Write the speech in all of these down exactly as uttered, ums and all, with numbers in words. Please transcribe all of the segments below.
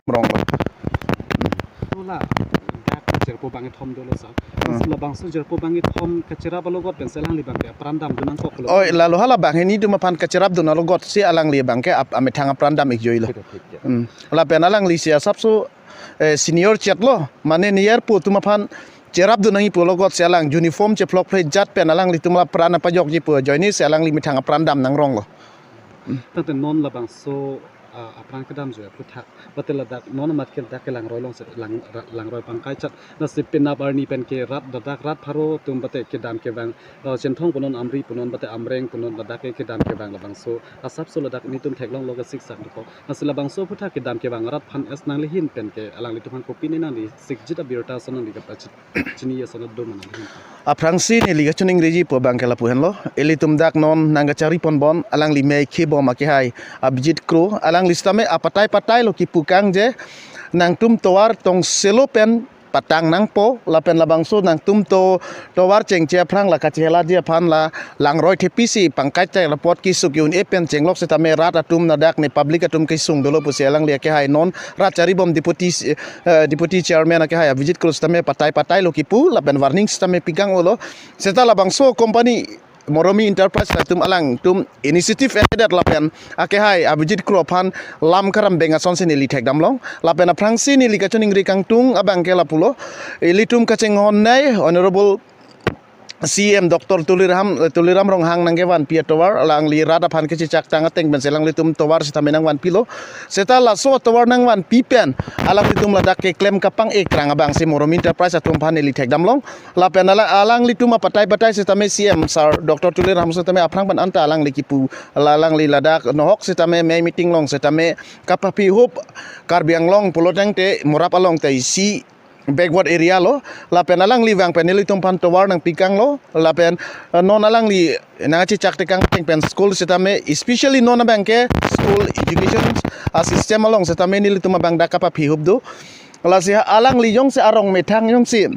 Amrong lo. Hala dak jirpo bangkethom dolo sa. Hmm. Labangso jirpo bangkethom kacherap alogot pensi alangli abangke apran damdun nangkoklo. Oi, lalo hala abang hini atum aphan kacherapdun alogotsi alangli abangke ap-, amethang apran dam-ik joilo. Thik, thik, ya. Hmm. Lapen alanglisi asapso, eh, senior chet lo, mane niyarpo atum aphan cherapdun nangji pu alogotsi alang uniform chephlokphle jat pen alanglitum la pran apajokji pu ajoinesi alangli methang apran dam nangronglo. Tangte non labangso, ah, apran kedamjoi aphuthak, bate ladak non amat ke dak kelangroi alongsi lang, ra-, langroi pangkai chat, lasi penap arni pen ke rat, ladak rat pharo atum bate kedam kevang, ah, Chinthong punon, Amri punon, bate Amreng punon, ladak ke kedam kevang labangso asapso ladak nelitum theklonglo, kesiksak dokok. Lasi labangso aphuthak kedam kevang arat aphan es nangli ahin pen ke alanglitum aphan kopine nangli sikjit abirta ason nangli kapachit chini ason do ma nangli ahin pen? Aphrangsi neli kachiningriji pu abangke lapu henlo. Ilitum dak non nangkachari ponbom alangli mei khebom akehai Abhijit Kro, alangli sitame apatai patai lo kipukang je nangtum tovar tongselo pen patang nangpo, lapen labangso nangtum to tovar chengche aphrang la kachelatji aphan la langroi thepisi pangkai chai rapot kesung ke-un-e pen chenglok sitame rat atum ladak ne public atum kesung dolo pusi alangli akehai non rat charibom deputy, eh, deputy chairman akehai Abhijit Kro sitame patai patai lo kipu lapen warning sitame pikang-olo. Seta labangso company Moromi Enterprise atum alangtum initiative edet lapen akehai Abhijit Kro aphan lam karambeng asonsi neli thekdamlong. Lapen aphrangsi neli kachiningri kangtung abangke lapulo. Ilitum kachinghonnei Honorable C M Doctor Tuliram, Tuliram Ronghang nangkevanpi atovar, alangli rat aphan kechechak tang ateng pensi alanglitum tovar sitame nangvanpilo. Seta laso atovar nangvanpi pen alanglitum ladak keklem kapang-ik rang abangsi Moromi Enterprise atum aphan neli thekdamlong. Lapen ala-, alanglitum apatai patai sitame C M sir Doctor Tuliram sitame aphrang pen anta alangli kipu, la alangli ladak nohok sitame mei meeting along sitame kapaphihup Karbi Anglong pulo tangte Morap along ta isi backward area lo, lapen alangli vang pen nelitum aphan tovar nangpikanglo, lapen, eh, non alangli nangchechak tekang ateng pen school sitame, especially non abangke school education, ah, system along sitame nelitum abang dak kapaphihup do. Lasi ha alangli jongsi arong methang jongsi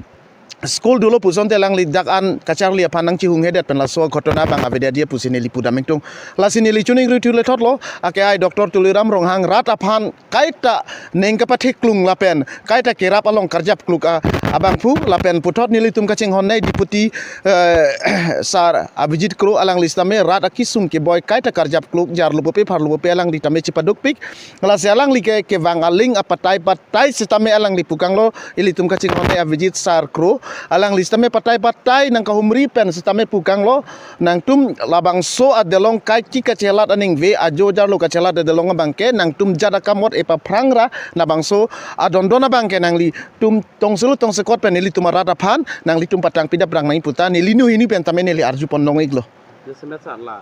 school dolo pusonte alangli dak an kacharli aphan nangchihunghedet pen laso ghotona abang avedetji pusi neli pudam ingtung. Lasi neli chiningriji thulethotlo, akehai Doctor Tuliram Ronghang rat aphan kaita neng kapatheklong lapen kaita kerap along karjap kluk a-, abangphu lapen puthot nelitum kachinghonnei deputy, eh, sir Abhijit Kro alangli sitame rat akesung keboi kaita karjap kluk jarlo pupe pharlo pupe alangli tame chepadukpik. Lasi alangli ke kevang aling apatai patai sitame alangli pukanglo, ilitum kachinghonnei Abhijit sir Kro, alangli sitame patai patai nangkahumri pen sitame pukanglo, nangtum labangso adelong kaike kachelat aningve ajo jarlo kachelat adelong abangke nangtum jat akamot epaphrang ra labangso adondon abangke nanglitum tongselo tongsekot pen nelitum arat aphan nanglitum patang pidap rang nangji puta neli nu hini pen tame neli arjupon long-iklo. Jasemet sa la,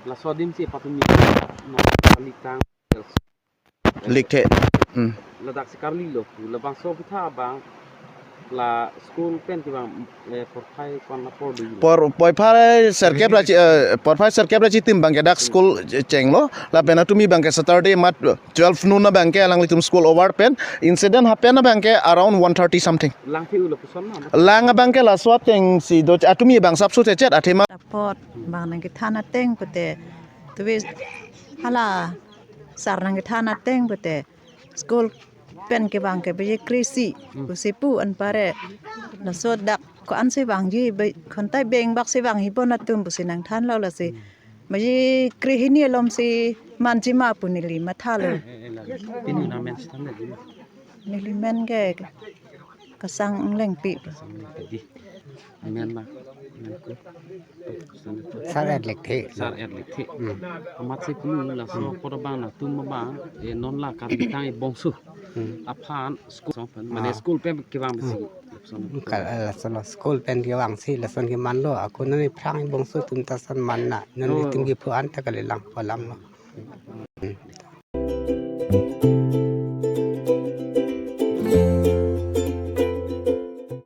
laso adim si patumi no kalitang. Likthe. Hmm. Ladak si karlilo pu, labangso aphuthak abang la school pen kevang, eh, porphai ko-an apor do? Por, porphai sirkep ra chi-, eh, porphai sirkep ra chitim abangke dak school chenglo, lapen atumi abangke Saturday mat twelve noon abangke alanglitum school over pen incident happen abangke around one thirty something. Langphi-ulo puson ma? Lang abangke laso ateng si do atumi abang sapso chechet athema. Apot bang nangkethan ateng pute, tuwe hala sir nangkethan ateng pute school pen kevang ke baje kre-isi, hmm, pusi pu anparke laso dak ko-ansi vangji, be-, khontai beng bak si vangji bon atum pusi nangthanlo lasi. Hmm. Baje kre-hini alom si manji ma pu neli mathalo. Eh, eh, eh, la, pini una men si than le di. Neli men ke Kasang Englengpi. Kasang Englengpi di. Men ma, men ko. Sar-et Lekthe. Sar-et Lekthe. Hmm. Amatsi punu laso, hmm, apor abang nangtum abang, eh, non la Karbi tang ebongso. Hmm. Aphan school song pen, mane, ah, school pen kevang besi. Hmm. Lapuson. Kal-, eh, laso lo school pen kevangsi lason kemanlo. Ako non ephrang ebongso atum ta lason manna. Non, oh, itum, oh, kepho anta kalilang palamlo. Hmm.